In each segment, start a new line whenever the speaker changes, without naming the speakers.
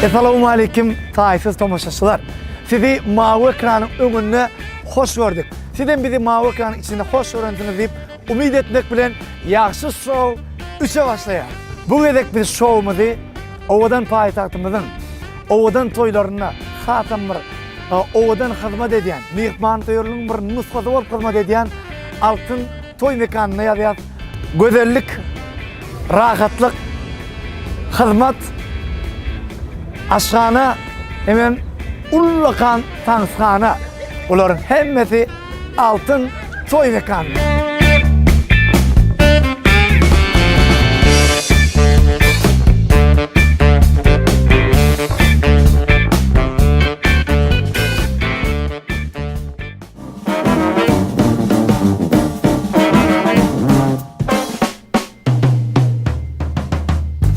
Essalawmaleýkim taýsyz tomaşaçylar. Sizi mawy ekranyň öňünde hoş gördük. Sizem bizi mawy ekranyň içinde hoş görensiňiz diýip umyt etmek bilen Ýagşy şou üçe başlaýar. Bu gezek biz şowumyzy owadan paýtagtymyzyň owadan toýlarynda hasam bir owadan hyzmat edýän, myhmansöýerligiň bir nusgasy bolup hyzmat edýän Altyn toý mekanynda ýazýas. Gözellik, rahatlyk, hyzmat, aşhana hemem ullakan tanshana. Bularyň hemmesi Altyn toý mekanynda.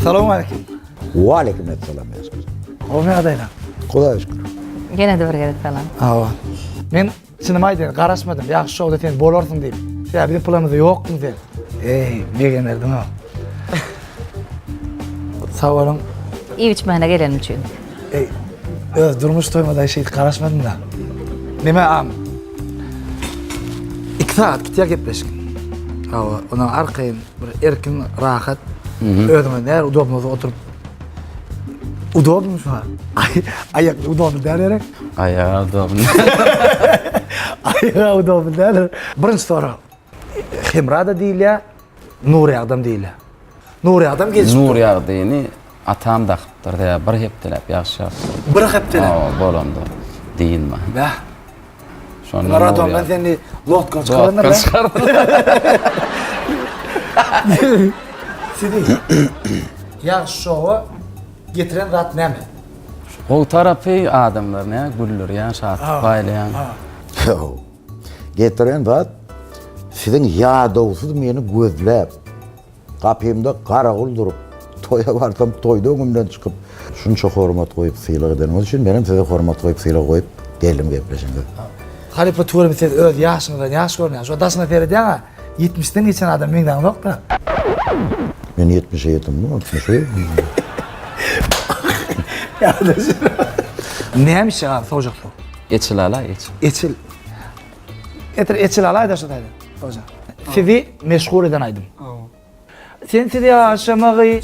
Salowmaleýkim.
Waleýkim essalam.
Gowy ýagdaýlar.
Hudaýa şükür.
Ýene-de bir gezek salam.
Hawa. Men çynymy aýdaýyn, garaşmadym. Ýagşy şowda sen bolarsyň diýip. Sebäbi biziň planymyzda ýokduň sen. Eý, begenerdiň-a. Sag boluň.
Iýip-içmäne gelenim üçin.
Eý, öz durmuş toýuma-da şeýdip garaşmadym-da. Neme am? 2 sagat gitýär gepleşik. Hawa, ondan arkaýyn bir erkin, rahat, özüňe näre udobny bolsa oturyp. Udobny şuňa. Aý, aýak udobny däl gerek.
Aýaga udobny.
Aýaga udobny däl. Birinji sorag. Hemra-da diýilýär, Nurýagdam diýilýär. Nurýagdam gelişip dur.
Nurýagdyny atam dakypdyr. Sebäbi bir hepdeläp ýagşy ýagypdyr.
Bir hepdeläp?
Hawa, bolanda. Dynma.
Bäh.
Şonda
Radomdan seni lodka çykaranlar.
Lodka çykardylar.
Sizi ýagşy şowa getiren zat näme?
Gowy tarapy adamlar nä güldürýän, şatlyk paýlaýan.
Getiren zat siziň ýadawsyz meni gözläp, gapymda garawul durup, toýa barsam toýda öňümden çykyp, şunça hormat goýup sylag edeniňiz üçin menem size hormat goýup sylag goýup geldim gepleşiňize.
Halypa tüweleme siz öz ýaşyňyzdan ýaş görünýäňiz. Şo daşyňa seredýäň-ä, ýetmişden geçen adam meňzäňzok-da.
Men ýetmişe ýetimmi, altmyşa ýetimmi?
Näme içjek abi sowjak suw?
Eçil alaý, eçil.
Eçil. Getir eçil alaý-da şu taýdan. Sowjak. Sizi meşhur eden aýdym. Sensiz ýaşamagy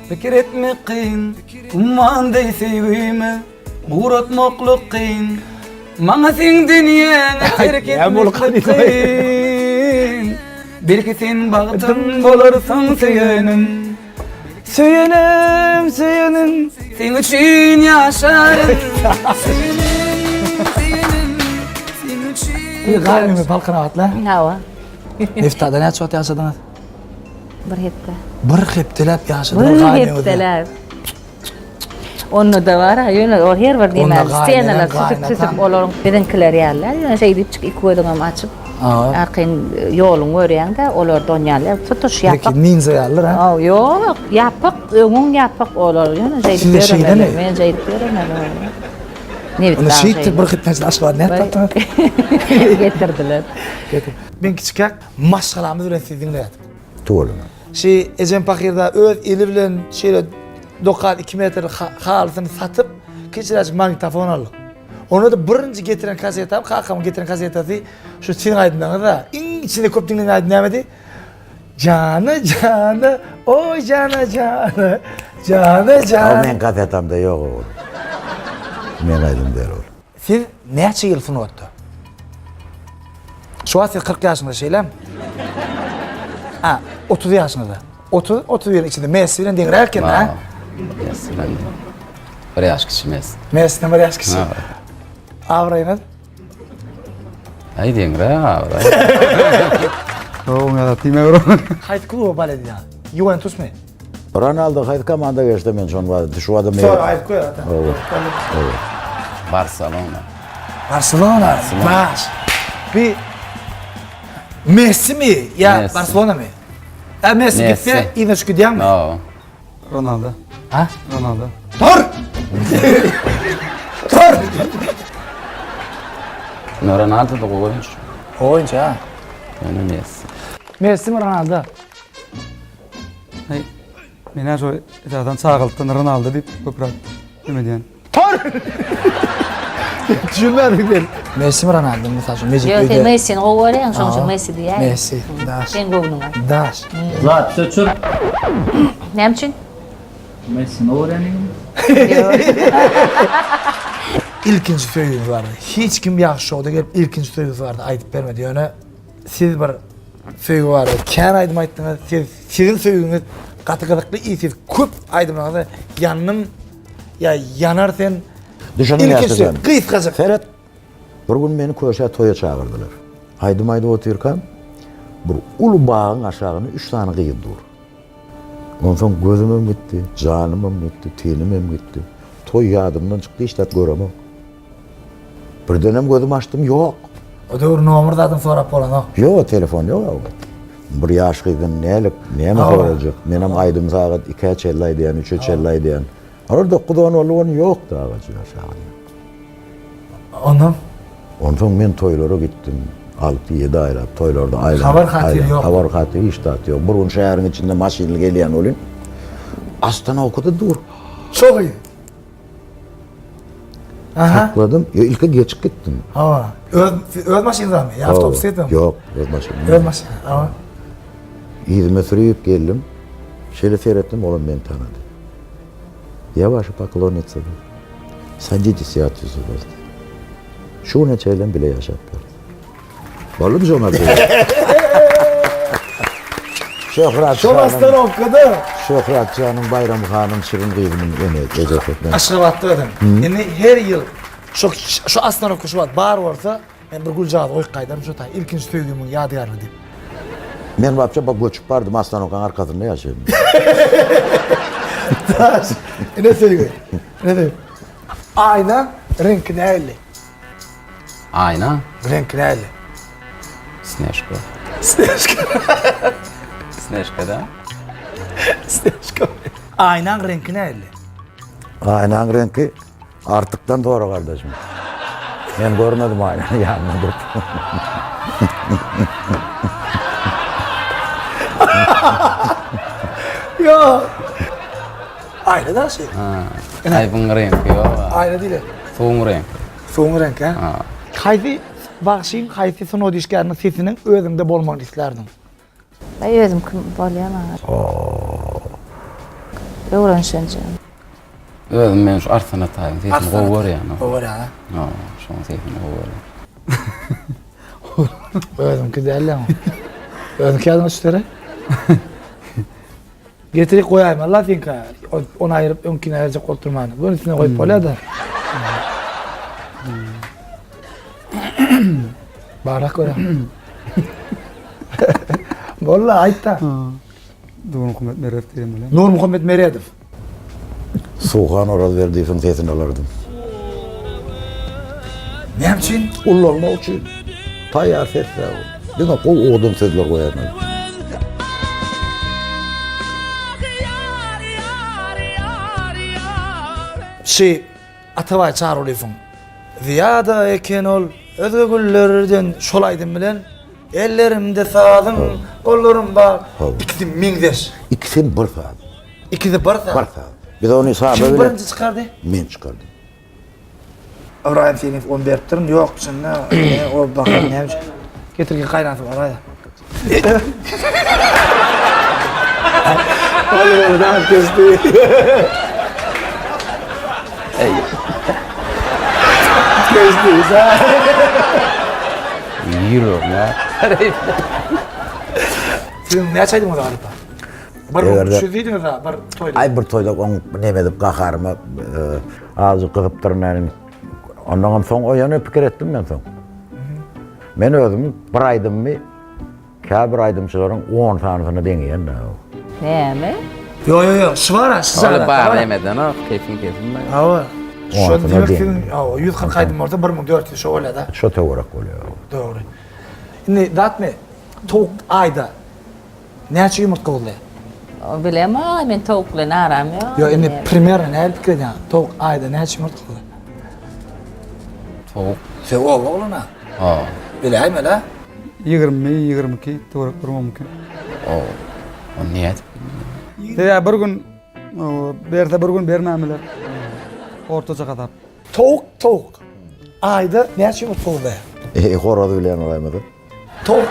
pikir etmek kyn, Umman deý söýgimi guratmaklyk kyn. Maňa seň dünýäňi terk etmeklik kyn. Belki sen bagtym bolarsyň söýenim.
Söýenim, söýenim.
Seň üçin ýaşaryn. Söýenim, söýenim. Seň üçin.
Bir gaýynyňyz Balkanabatly?
Hawa.
Neftada näçe wagt ýaşadyňyz?
Bir hepde.
Bir hepdeläp ýaşadyňyz
Bir hepdeläp. Onda-da bar-a, ýöne ol her bir diýmän scenalar süsüp-süsüp olaryň biziňkiler ýaly-da, ýöne şeýdip çyk iki gözüňem açyp, arkaýyn ýoluňy görýäň-de, olar donýarlar, tutuş ýapyk.
Belki ninja ýalydyr, a?
Ýok, ýapyk, öňüň ýapyk olar, ýöne şeýdip ýöremeli. Men şeýdip ýöremeli. Nebit
Onda şeýtdik bir hepdäň içinde Aşgabady nädip tapdyňyz?
Getirdiler.
Men kiçikäk maşgalamyz bilen sizi diňleýärdik.
Tüweleme.
Şi ejem pahyrda öz eli bilen şeýle dokan 2 metr halysyny satyp, kiçiräjik magnitofon aldyk. Onda-da birinji getiren kasetam, kakamyň getiren kasetasy şu siziň aýdymlaryňyz-da. Iň içinde köp diňlenen aýdym nämedi? Jana, jana, oý jana, jana, jana, jana.
O meň kasetamda ýok ol. Meň aýdym däl ol.
Siz näçe ýyl sungatda? Şu wagt siz 40 ýaşyňyzda şeýlemi? Ha, 30 ýaşyňyzda. 30, 31 içinde Messi bilen deňräk eken, ha?
Messi bilen. Bir ýaş kiçi Messi.
Messiden bir ýaş kiçi. Abraýyňyz?
Aý deňräk abraý.
Oň ýa diýme bro.
Haýsy kluba bal edýär? Juventusmy?
Ronaldo haýsy komanda geçdi men şony bar şu adam.
Sor aýyp goý ata.
Barselona.
Barselona. Baş. Bi Messi mi ýa Barselona mi? Ä Messi gitse yzyna şu gidýäňmi?
Hawa.
Ronaldo.
Ha?
Ronaldo.
Dur! Dur!
No Ronaldo da gowy oýunçy.
Gowy oýunçy ha.
Ýöne Messi.
Messi mi Ronaldo?
Hey, men şo esasan çagalykdan Ronaldo diýip köpräk. Neme diýen?
Tor! Düşünmedim sen. Messi mi Ronaldo mysal üçin Mejit
Ýok, sen
öýde.
Messini gowy görýäň, şoň üçin Messi diýýän.
Messi, daş.
Seň göwnüňe.
Daş.
Zapis öçür.
Näme üçin?
Messini gowy görýändigimi?
Ilkinji söýgüňiz barada. Hiç kim ýagşy şowda gelip ilkinji söýgüsi barada aýdyp bermedi. Ýöne siz bir söýgi barada kän aýdym aýtdyňyz. Siz siziň söýgüňiz gaty gyzykly i siz köp aýdymlaryňyzda ýandym ýa ýanar sen
Düşündim
ilkinji
ýaşajan.
gysgajyk.
Seret. Bir gün meni köşä toýa çagyrdylar. Aýdym aýdyp otyrkam, bir uly bagyň aşagynda üç sany gyz dur. Onsoň gözümem gitdi, janymam gitdi, tenimem gitdi. Toý ýadymdan çykdy, hiç zat göremok. Birdenem gözümi açdym, ýok.
O döwür nomer zadyny sorap bolanok.
Ýok, telefon ýok o wagt. Bir ýaş gyzdan nälik, näme sorajak? Menem aýdym sagat ikä çenli aýdýan, üçe çenli aýdýan. Olar dokuz-on boldy, ony ýokdy agajyň aşagynda.
Ondan?
Onsoň men toýlara gitdim. Alty-ýedi aýlap toýlarda aýlanyp.
Habar-hatyr ýok.
Habar-hatyr hiç zat ýok. Bir gün şäheriň içinde maşynly gelýän welin, ostanowkada dur.
Şo gyz. Aha.
Sakladym. Ýo, ilki geçip gitdim.
Hawa. Öz öz maşynyňyzmy ýa awtobus getirdiňmi?
Ýok, öz maşynym.
Öz maşyny. Hawa.
Yzyma sürüp geldim. Şeýle seretdim, olam meni tanady. Ýa waşa poklonnica diýdi. Saditis ýa otwezu vas diýdi. Şu güne çenlem bile ýaşap ýörüs. Boldumy şoňa Şöhrat
Şol ostanowkada.
Şöhrat janyň Baýram hanyň şirin gyzynyň ene ejesi.
Aşgabatda özüm. Indi her ýyl şu şu ostanowka şu wagt bar bolsa, men bir güljagaz goýup gaýdaryn şu taý. Ilkinji söýgimiň ýadygärligi diýip.
Men wapşe bak göçüp bardym ostanowkanyň arkasynda ýaşaýan.
Daş. Ine söýgi. Ine söýgi. Aýna reňki nähili?
Aýna.
Reňki nähili?
Snežka.
Snežka.
Snežka da.
Snežka. Aýnaň reňki nähili?
Aýnaň reňki artykdan sora gardaşym. Men görmedim aýnany ýanynda durup.
Ýok. Aýna da şey.
Aýbyň reňki ýok.
Aýna diýle.
Suwuň reňki.
Suwuň reňki, ha? Haýsy bagşyň, haýsy sungat işgäriniň sesiniň özüňde bolmagyny islärdiň?
Aý özümki bolýar maňa. Öwrenişenje.
Özüm men şu Arslan Ataýewiň sesini gowy görýän.
Gowy görýän, ha?
Ha, şoň sesini gowy görýän.
Özüňki däl ýa. Özüňki ýadyňa düşsere. Getirip goýaýmaly-la seňkä. Ony aýryp öňkini aýyrjak bolup durman. Gönisine goýup bolýar-da. Barlap görýän. Boldy, aýt-da.
Nurmuhammet Meredow diýen bilen.
Nurmuhammet Meredow.
Suhan Orazberdiýewiň sesini alardym.
Näme üçin?
Ullanmak üçin. Taýýar ses-dä ol. Diňe gowy owadan sözler goýarlar.
Şi Atabaý Çarygulyýewiň Zyýada eken ol özge güllerden şol aýdym bilen Ellerimde sazyň, gollarym bar. Ikisi meňzeş.
Ikisem bir saz.
Ikisi bir saz.
Bir saz. Biz ony sada
Kim
bilen
birinji çykardy?
Men çykardym.
Ybraýym Seýlinow ony beripdirin. Ýok çynda o bakar näme üçin. Getir gel gaýnatyp alaý. Ol ýerden kesdi.
Ey.
Kesdi.
Ýüregime.
Siziň näçe aýdymyňyz bar halypa? Bir
Eger-de-
300 diýdiňiz ha, bir toýda.
Aý bir toýda oň neme edip gaharyma e, azajyk gyzypdyryn yani. Ondanam soň oýany pikir etdim men soň. Men özüm bir aýdymymy käbir aýdymçylaryň 10 sanysyna deňeýän da.
Näme?
Ýo ýo ýo, şu bar ha, şu
Ol
jara.
bar emedenok, keýpiň kesilme.
Hawa. Şo
Onsyna
diýmek
deň.
siziň, hawa, 140 aýdym bolsa 1400 şo bolýar da.
Şo töwerek bolýar.
Dogry. Indi zatmy? Towuk aýda näçe ýumurtga guzlaýar?
Bilemok, men towuk bilen aram ýok.
Ýok, indi primerno nähili pikir edýäň? Towuk aýda näçe ýumurtga guzlaýar?
Towuk.
Sen oba oglany-a.
Ha.
Biläýmeli-ä?
20, 22 töwerek bolmagy mümkin.
O. Ony nädip bilýän?
Sebäbi bir gün berse bir gün bermän biler. Ortaça hasap.
Towuk, towuk. Aýda näçe ýumurtga guzlaýar?
Eý, horaz bilen bolaýmasa.
Towuk.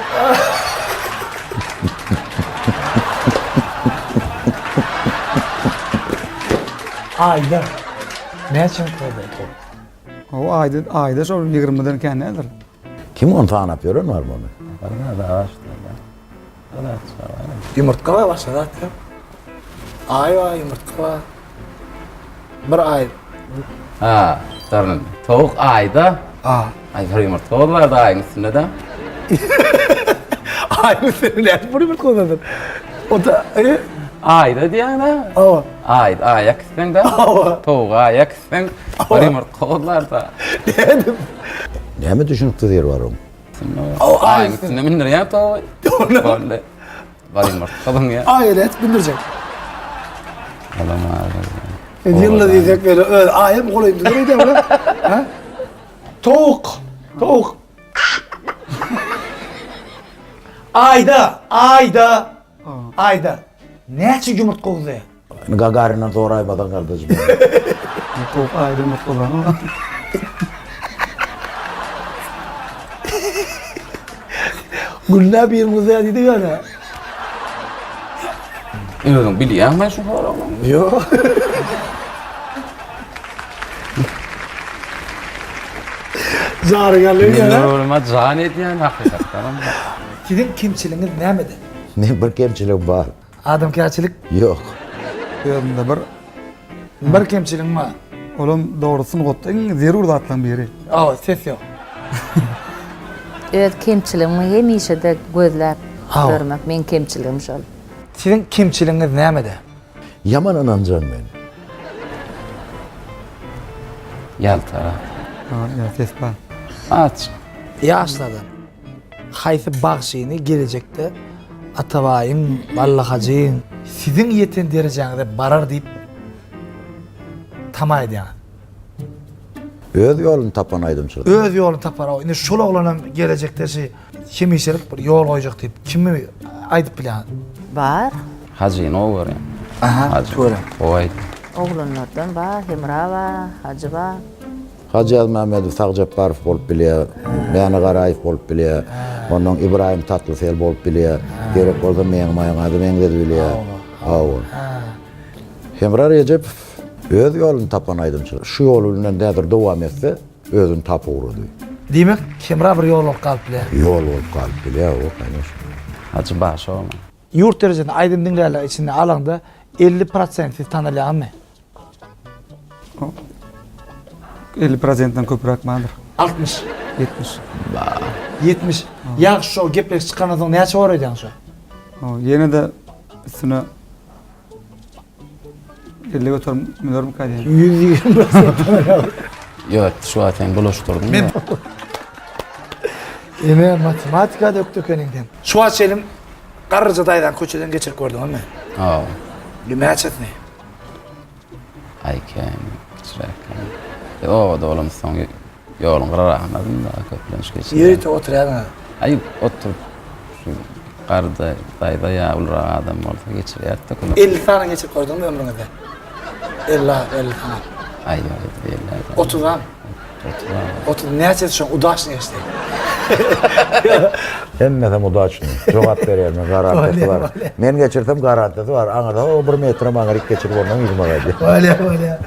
Aýda näçe ýumurtga guzlaýar towuk?
O aýda, aýda şol 20-den kän däldir.
Kim ony sanap ýören barmy ony?
Ýumurtga bar, başga zat ýok. Aý bar, ýumurtga bar. Bir aý.
Ha, daryn. Towuk aýda.
A.
Aý bir ýumurtga bolýardy aýyň üstünde-de.
Aýyň üstünde nädip bir ýumurtga bolýardy? O da, e?
Aýda diýýäň-dä.
Hawa.
Aý, aýa gitseň-de.
Hawa.
Towugy aýa gitseň, bir ýumurtga bolýardy.
Nädip?
Näme düşüniksiz ýeri bar oň?
Aýyň üstünde mündirýän towugy. Boldy. Bir ýumurtga zyňýar.
Aýa nädip mündirjek?
Olam aýa.
Ýylda diýsek böyle öz aýam golaýynda dur öýdýän olar. Ha? Towuk. Towuk. Aýda, aýda. Aýda. Näçe ýumurtga guzlaýar?
Gagarinden soraýmasaň gardaşym.
Towuk aýda ýumurtga guzlanok.
Günde bir guzlaýar diýdi ýöne.
Özüň bilýäňmi şu soragy?
Ýok. Jary geldi.
Men ömrüme jan edýän hakykatdanam.
Siziň kemçiligiňiz nämede?
Men bir kemçiligim bar.
Adamkärçilik?
Ýok.
Özümde bir
Bir kemçiligiň bar.
Olam dogry sungatda iň zerur zatlaryň biri.
Hawa, ses ýok.
Öz kemçiligimi hemişe-de gözläp ýörmek, meň kemçiligim şol.
Siziň kemçiligiňiz nämede?
Ýaman ynanjaň men.
Ýalta.
Ýa ses bar.
Aç.
Ýaşlardan haýsy bagşyny gelejekde Atabaýyň, Bally Hajyň, siziň ýeten derejäňize barar diýip tama edýäňiz?
Öz ýoluny tapan aýdymçy.
Öz ýoluny tapar. Indi şol oglanam gelejekde şi hemişelik bir ýol goýjak diýip kimi aýdyp bilýäňiz?
Bar.
Hajyny gowy görýän.
Aha,
Hajy.
görýän.
Gowy aýdýar.
Oglanlardan bar, Hemra bar, Hajy bar.
Hajy Ýazmämmedow Sag Jepbarow bolup bilýär, Mäne Garaýew bolup bilýär, onnoň Ybraýym Tatlysel bolup bilýär, gerek bolsa meň maýyňa-da meňzedip bilýär. Hawa. Hemra Rejepow öz ýoluny tapan aýdymçy. Şu ýoly bilen häzir dowam etse, özüni tapyp ugrady.
Diýmek, Hemra bir ýol bolup galyp bilýär.
Ýol bolup galyp bilýär, hawa, kanyşna.
Hajy bagşy oglan.
Ýurt derejesinde aýdym diňleýänleriň içinde alaňda 50 prosent siz tanalýaňyzmy?
50 prosentden köpräk bardyr.
60.
70.
70. Ýagşy şo gepleşik çykandan soň näçe bor öýdýäň şo?
Ýene-de üstüne 50 göterim münermikä diýýän.
120 prosent.
Ýok, şu wagt sen bulaşdyrdyň.
Men Ine matematika dökdi ekeniň sen. Şu wagt şeýle garryja daýzany köçeden geçirip gördüňizmi?
Hawa.
Näçesini?
Aý kän, kiçiräk. Biz obada bolamyzsoň ýoluň gyraragynda köplenç geçirýär.
Ýörite oturýarsyňyz.
Aý oturyp şu garda daýza ýa ulurak adam bolsa geçirýärdi-de kömek.
50 sany geçirip gördüňmi ömrüňizde? 50 50 sany.
Aý ýok, 50.
30-am. 30 näçesi şoň udaçny geçdi?
Hemmesem udaçny. Jogap berýär men garantiýasy bar. Men geçirsem garantiýasy bar. Aňyrda o bir metrem aňryk geçirip ondan yzyma gaýdýar.
Bolýar, bolýar.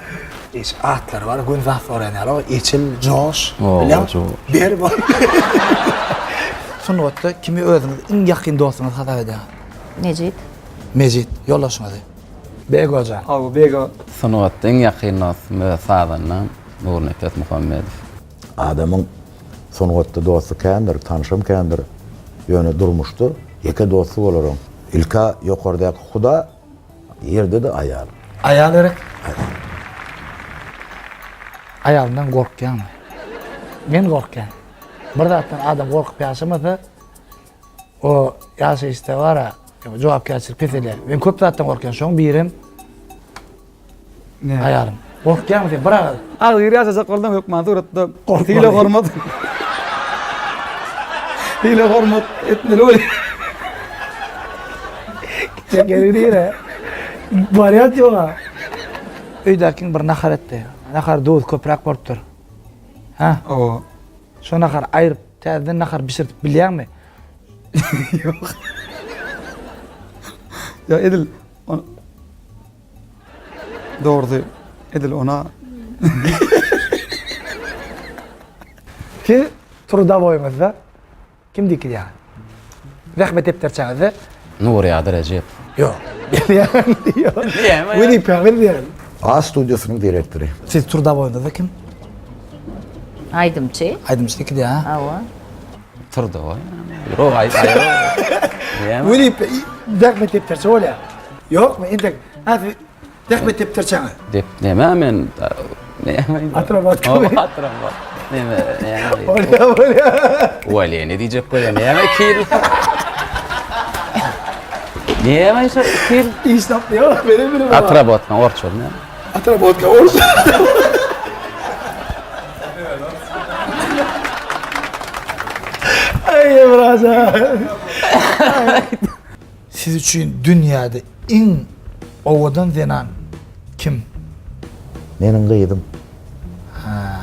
Eş atlary bar, gün zat soraýan ýaly, Eçil, Joş, bilýäňmi? Ber bol. Sungatda kimi özüňiz iň ýakyn dostuňyz hasap edýäňiz?
Mejit.
Mejit, ýoldaşyňyzy. Bego jan.
Hawa, Bego.
Sungatda iň ýakyn dostum öz sazandam. Nurnepes Muhammedow.
Adamyň sungatda dosty kändir, tanşam kändir. Ýöne durmuşda ýeke dosty bolar oň. Ilk-ä ýokardaky Huda, ýerde-de aýal.
Aýal gerek.
Aýal.
Aýalyndan gorkýaňmy? Men gorkýan. Bir zatdan adam gorkup ýaşamasa, o ýaşaýyşda bar-a, jogapkärçilik peselýär. Men köp zatdan gorkýan. Şoň birem Aýalym. Gorkýaňmy sen bir agyz?
Agzybir ýaşajak bolsaň hökman suratda sylag hormat. Sylag hormat etmeli bolýar.
Gitjek ýeri nire? Wariant ýok-a. Öýdäkiň bir nahar etdi. Nahar duz köpräk bolupdyr. Hä?
Hawa.
Şo nahary aýryp, täzeden nahar bişirtip bilýäňmi?
Ýok. Ýa edil on Dogrusy edil ona
Siz trudowoýyňyzda Kim dikilýär? Zähmet depderçäňizde.
Nurýagdy Rejep.
Ýok. Ýok. Wezipäňiz diýen.
A studiýasynyň direktory.
Siz trudowoýyňyzda kim?
Aýdymçy.
Aýdymçy dikilýär, ha?
Hawa.
Trudowoý. Ýok, aýt, aýt.
Wezipe, zähmet depderçe bolýar. Ýokmy? Entek, ha siz Zähmet depderçäňe.
Dep neme men näme?
Atrabatka.
Atrabat. Neme näme?
Bolýa bolýa.
Wali ne diýjek bolýa näme kil? Näme şu kil?
Iş tapýar, benim bilim.
Atrabatka orçul näme?
Atrabatka orçul. Aý, Emraja. Siz üçin dünýäde iň owadan zenan kim?
Meniň gyzym.
Ha.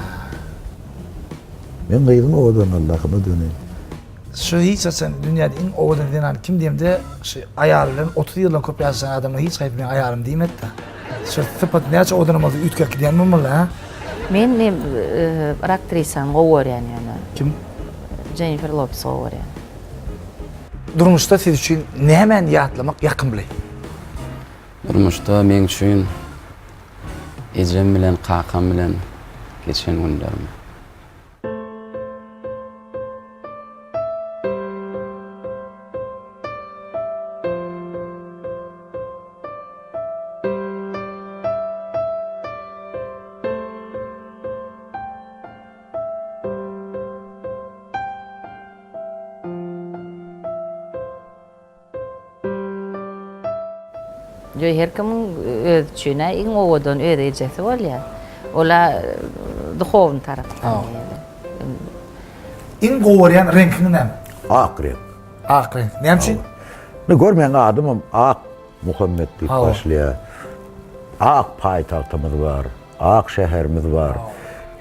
Meň gyzym owadan Allahyma döneýin.
Şu hiç haçan dünýäde iň owadan zenan kim diýemde şu aýaly bilen 30 ýyldan köp ýaşaýan adamlar hiç haýsy meň aýalym diýmedi-de. Şu sypat näçe owadanam bolsa üýtgäp gidýän bolmaly, ha?
Men bir aktrisany gowy görýän ýöne.
Kim?
Jennifer Lopez gowy görýän.
Durmuşda siz üçin nämäni ýatlamak ýakymly?
Durmuşda meň üçin ejem bilen kakam bilen geçen günlerim.
Ýo her kimiň öz üçin-ä iň owadan öz ejesi bolýar. Ol-a duhowny tarapdan diýeli.
Iň gowy görýän reňkiň näme?
Ak reňk.
Ak reňk. Näme üçin?
Ne gör meň adymam Ak Muhammet diýip başlaýar. Ak paýtagtymyz bar, ak şäherimiz bar.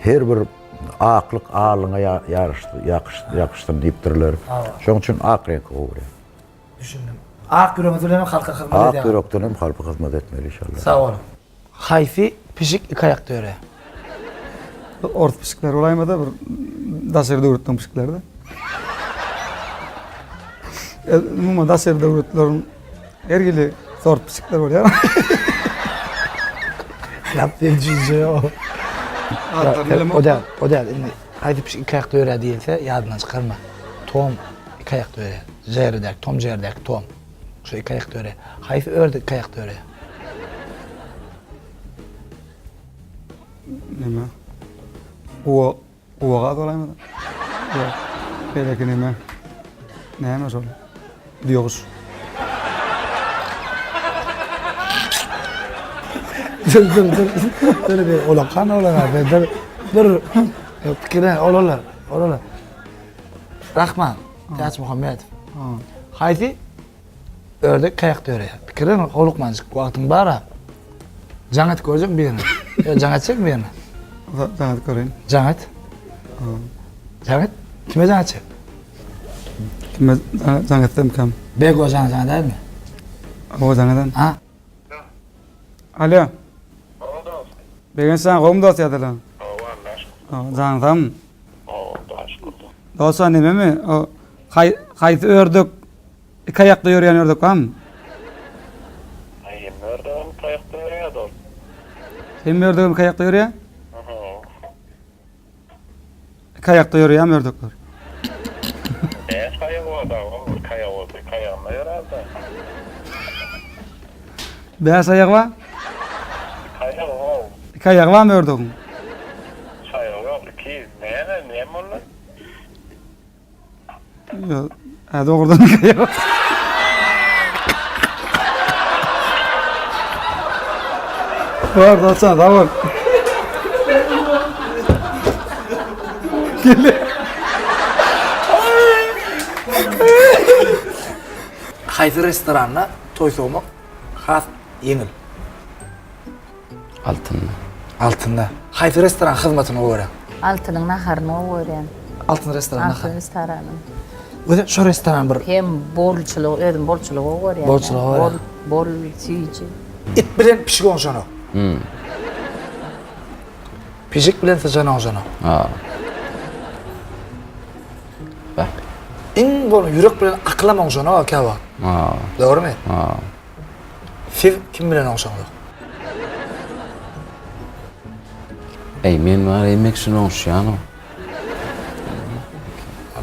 Her bir Aklyk alyňa ýaryşsyn diýipdirler. Şonuň üçin ak reňki gowy görýän.
Düşündim. Ak ýüregiňiz bilen hem halka hyzmat edýäňiz.
Ak ýürekden hem halka hyzmat etmeli inşallah.
Sag boluň. Haýsy pişik iki aýakda ýörýär?
Ors pişikleri bolaýmasa bir daşary döwletleriň pişikleri-de. Umuman daşary döwletleriň Her hili sort pişikler bolýar.
Ýap diýen jüýje o. O däl, o däl. Indi haýsy pişik iki aýakda ýörýär diýilse, ýadyndan çykarma. Tom iki aýakda ýörýär. Jerridäki, Tom Jerridäki Tom. Şo iki aýakda ýörýär. Haýsy ördek iki aýakda ýörýär?
Neme? Guwa Guwaga dolaýmady. Ýok. Beýleki neme? Näme şol? Düýeguş.
Dur dur dur. Dur bir ulakan olar dur. Dur. Ýok pikirlen olarlar. Olarlar. Rahman Täçmuhammedow. Haýsy Ördek kaýakda ýörýär. Pikirlen howlukmanjyk wagtyň bar-a. Jaň et görjekmi birine? Ýa jaň etjekmi birine?
Jaň edip göreýin.
Jaň et. Jaň et. Kime jaň etjek?
Kime jaň etsemkäm?
Bego jaň jaň edäými?
Hawa jaň eden.
Ha?
Alo. Begenç jan gowmy dost ýadylan?
Hawa Alla şükür.
Janyň sagmy?
Hawa Alla şükür.
Dost jan nememi? O haýsy ördek Iki aýakda ýörýän ördek barmy?
Aý hemme ördegem iki aýakda ýörýär dost.
Hemme ördegem iki aýakda ýörýär?
Aha.
Iki aýakda ýörýärmi ördekler?
Bäş aýagy bar dagy oň, iki aýagy bolsa iki aýagynda ýörär-dä.
Bäş aýagy bar?
Iki aýagy bar.
Iki aýagy barmy ördegiň?
Üç aýagy ýok, iki. Näme, näme boldy?
Hä dogrudan ýok. Bar dostan sag bol.
Haýsy restoranda toý sowmak has ýeňil?
Altynda.
Altynda. Haýsy restoran hyzmatyny gowy görýäň?
Altynyň naharyny gowy görýän.
Altyn restoran
nahary. Altyn restoranyň.
Özi şo restoran bir.
Hem bolçulygy, özüm bolçulygy gowy görýän.
Bolçulygy gowy
görýän. Bol, bol süýji.
It bilen pişik oňşanok. Pişik bilen syçan oňşanok.
Ha. Bak.
Iň bol ýürek bilen akylam oňşanok käwagt.
Ha.
Dogrymy?
Ha.
Siz kim bilen oňşaňyzok?
Eý, men bar, emek şunu oňşýan-ow.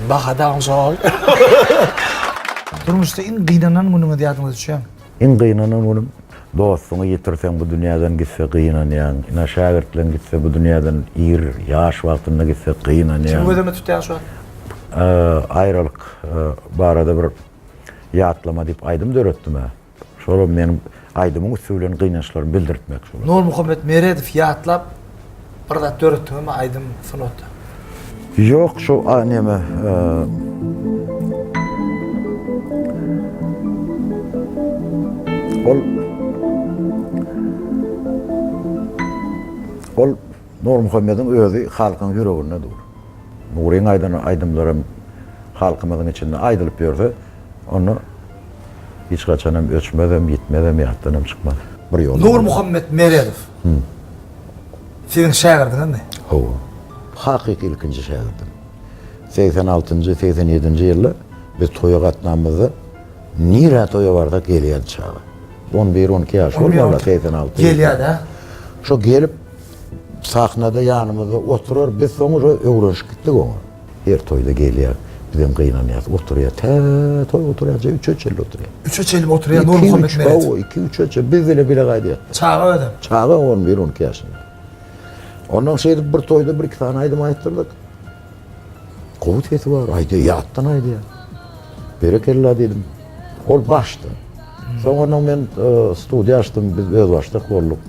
Bahada oňşaňok. Durmuşda iň gynanan günüňiz ýadyňyza düşýärmi?
Iň gynanan günüm, dostuňy ýitirseň bu dünýäden gitse gynanýaň, ine şägirtleň gitse bu dünýäden ir, ýaş wagtynda gitse gynanýaň.
Kimi göz öňünde tutýaň şu wagt?
Aýralyk barada bir ýatlama diýip aýdym döretdim-ä. Şolam meniň aýdymyň üsti bilen gynançlarymy bildirtmek şolar.
Nurmuhammet Meredow ýatlap bir zat döretdiňizmi aýdym sungatda?
Ýok şu a neme Ol Ol Nurmuhammediň özi halkyň ýüreginde dur. Nuryň aýdan aýdymlaram halkymyzyň içinde aýdylyp ýörse, onda hiç haçanam öçmezem, ýitmezem, ýatdanam çykmaz. Bir ýola.
Nurmuhammet Meredow siziň şägirdiňizmi?
Hawa. Hakyky ilkinji şägirdim. 86-njy, 87-nji ýylda biz toýa gatnamyzda nirä toýa barsak gelýärdi çaga. On bir, on iki ýaş bolmaly, 86.
Gelýärdi-ä?
Şo gelip Sahnada ýanymyzda oturar, biz soň uje öwrenişip gitdik oňa. Her toýda gelýär, bizem gynanýas, oturýar, tä toý oturýança üçe çenli oturýar.
Üçe çenli oturýar Nurmuhammet Meret.
Hawa, iki-üçe çenli, biz bile bile gaýdýardyk.
Çaga özem.
Çaga on bir, on iki ýaşynda. Ondan şeýdip bir toýda bir-iki sany aýdym aýtdyrdyk. Gowy sesi bar, aýdýar, ýatdan aýdýar. Berekella diýdim. Ol başda. Soň ondan men e, studiýa açdym, biz özbaşdak bolduk.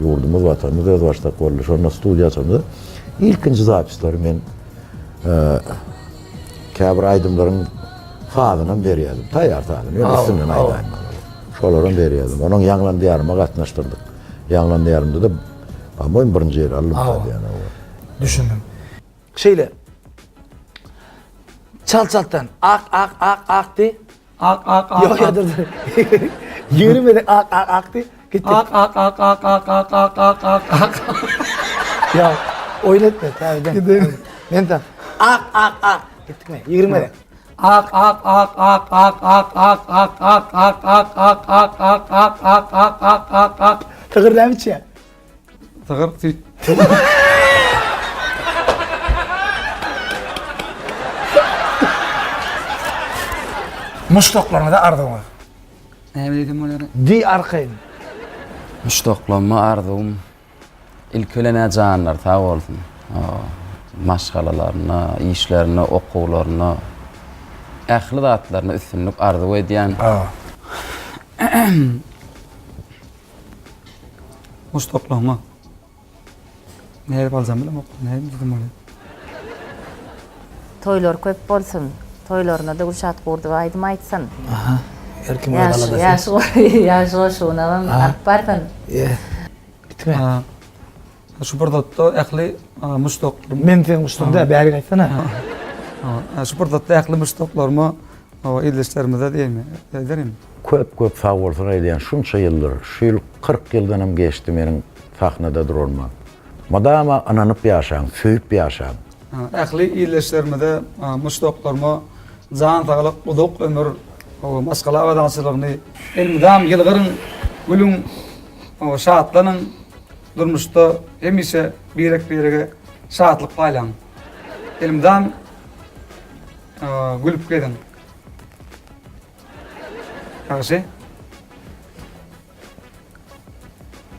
Ýurdumyz, watanymyz özbaşdak boldy. Şonda studiýa açamda ilkinji zapisleri men e, käbir aýdymlaryň sazynam berýärdim. Taýýar sazyny, ýöne üstünden aýdaýmaly. Şolaram berýärdim. Onuň Ýaňlan diýaryma gatnaşdyrdyk. Ýaňlan diýarymda-da, po-moýem, birinji ýeri aldym.
Düşündim. Şeýle. Çal çaltdan ak ak ak ak di.
Ak ak ak.
Ýok ýa dur dur. Ýöremedi ak ak ak di. Gitdik.
Ak ak ak ak ak ak ak ak ak ak.
Ýa oýun etme täzeden.
Gidelim.
Men sen ak ak ak gitdikmi? 20 gezek.
Ak ak ak ak ak ak ak ak ak ak ak ak ak ak ak ak ak ak ak ak.
Sygyr näme içýär?
Sygyr süýt.
Muşdaklaryňyza arzuwyňyz.
Näme diýsem bolýar?
Diý arkaýyn.
Muşdaklanma arzuwym ilki bilen-ä janlary sag bolsun. Maşgalalaryna, işlerine, okuwlaryna, ähli zatlaryna üstünlik arzuw edýän.
Muşdaklaryňa. Nädip aljam bilemok. Nädip diýsem bolýar.
Toýlar köp bolsun. Toýlarynda-da Gülşat Gurdowa aýdym aýtsyn.
Aha. Her kim öz aladasy.
Ýaş ýaş goşugynam alyp barsyn.
Gitme.
Şu pursatda ähli muşdaklarym.
Men seň muşdagyň däl, bärik aýtsana.
Şu pursatda ähli muşdaklaryma ildeşlerimize diýeýin, ederin.
Köp köp sag bolsun aýdýan şunça ýyldyr şu ýyl 40 ýyldanam geçdi meniň sahnada duranyma. Mydama ynanyp ýaşaň söýüp ýaşaň.
Ähli ildeşlerimize muşdaklaryma jan saglyk uzak ömür maşgala abadançylygyny elmydam ýylgyryň gülüň şatlanyň durmuşda hemişe birek birege şatlyk paýlaň elmydam gülüp geziň. Ýagşy.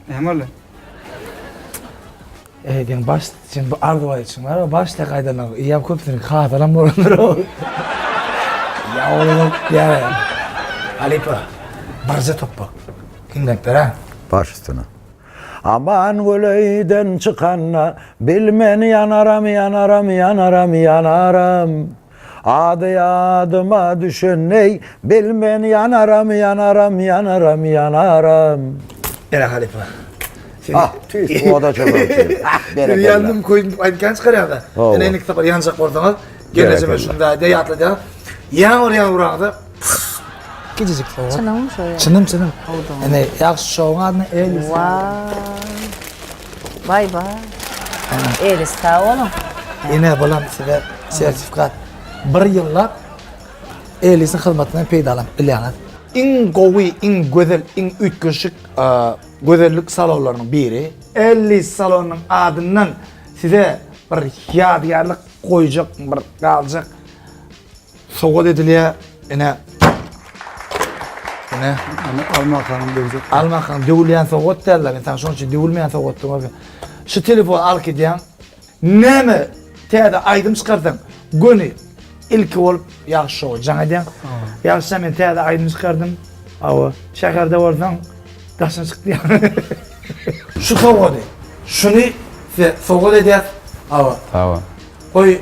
Näme boldy?
Eý, diýen baş, sen bu arzuw aýtşyň bar, baş tek aýdanok. Eýýäm köpüsiniň hasalam bolandyr. Ýa olam ýa. Halypa, birje topbak. Diňläp ber-ä.
Baş üstüne. Aman göleýden çykanda bilmen ýanaram ýanaram ýanaram ýanaram. Ady ýadyma düşendeý, bilmen ýanaram, ýanaram, ýanaram, ýanaram.
Ene halypa.
Ah, tüýs oda çökertdi. Ah, berekella.
Ýandym köýdüm diýip aýdym kän çykarýar-da. Ine indiki sapar ýanjak bolsaňyz, gelnejeme şuny da ýatladýar. Ýaň urýan uraňyza kiçijik sowgat.
Çynyňmy şo?
Çynym, çynym. Ine ýagşy şowuň adyna Elis.
Waý. Baý baý. Elis sag boluň.
Ine bulam size sertifikat. Bir ýyllap Elisiň hyzmatyndan peýdalanyp bilýäňiz. Iň gowy, iň gözel, iň üýtgeşik gözellik salonlarynyň biri. Ellis salonynyň adyndan size bir ýadygärlik goýjak, bir galjak sowgat edilýär. Ine. Ine.
Almakaň döwjek.
Almakaň döwülýän sowgat däldir. Men saňa şonuň üçin döwülmeýän sowgat diýip. Şu telefony alyp gidýäň. Näme täze aýdym çykarsaň, göni ilki bolup Ýagşy şowa jaň edýäň. Ýagşy men täze aýdym çykardym. Hawa, şäherde bolsaň daşyna çyk diýýän. Şu sowgady, şuny size sowgat edýäs. Hawa.
Sag bol.
Goý,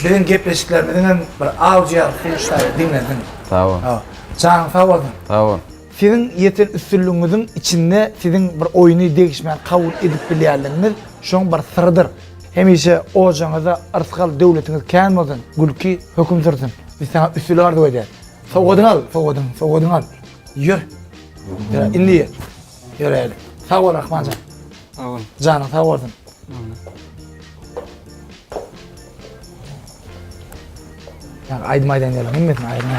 biziň gepleşiklerimiziň hem bir audio ýazgysy şu taýda diňlensin.
Sag bol.
Hawa. Janyň sag bolsun.
Sag bol.
Siziň ýeten üstünligiňiziň içinde siziň bir oýny degişmän kabul edip bilýänligiňiz şoň bir syrydyr. Hemişe ojagyňyzda yrsgal döwletiňiz kän bolsun, gülki höküm sürsün. Biz saňa üstünlik arzuw edýäs. Sowgadyňy al, sowgadyňy, sowgadyňy al. Ýör. Ýör, indi ýör. Ýöräýeli. Sag bol Rahmanjan.
Sag bol.
Janyň sag bolsun. Ýa aýdym aýdan ýerleriň hemmesini aýryň.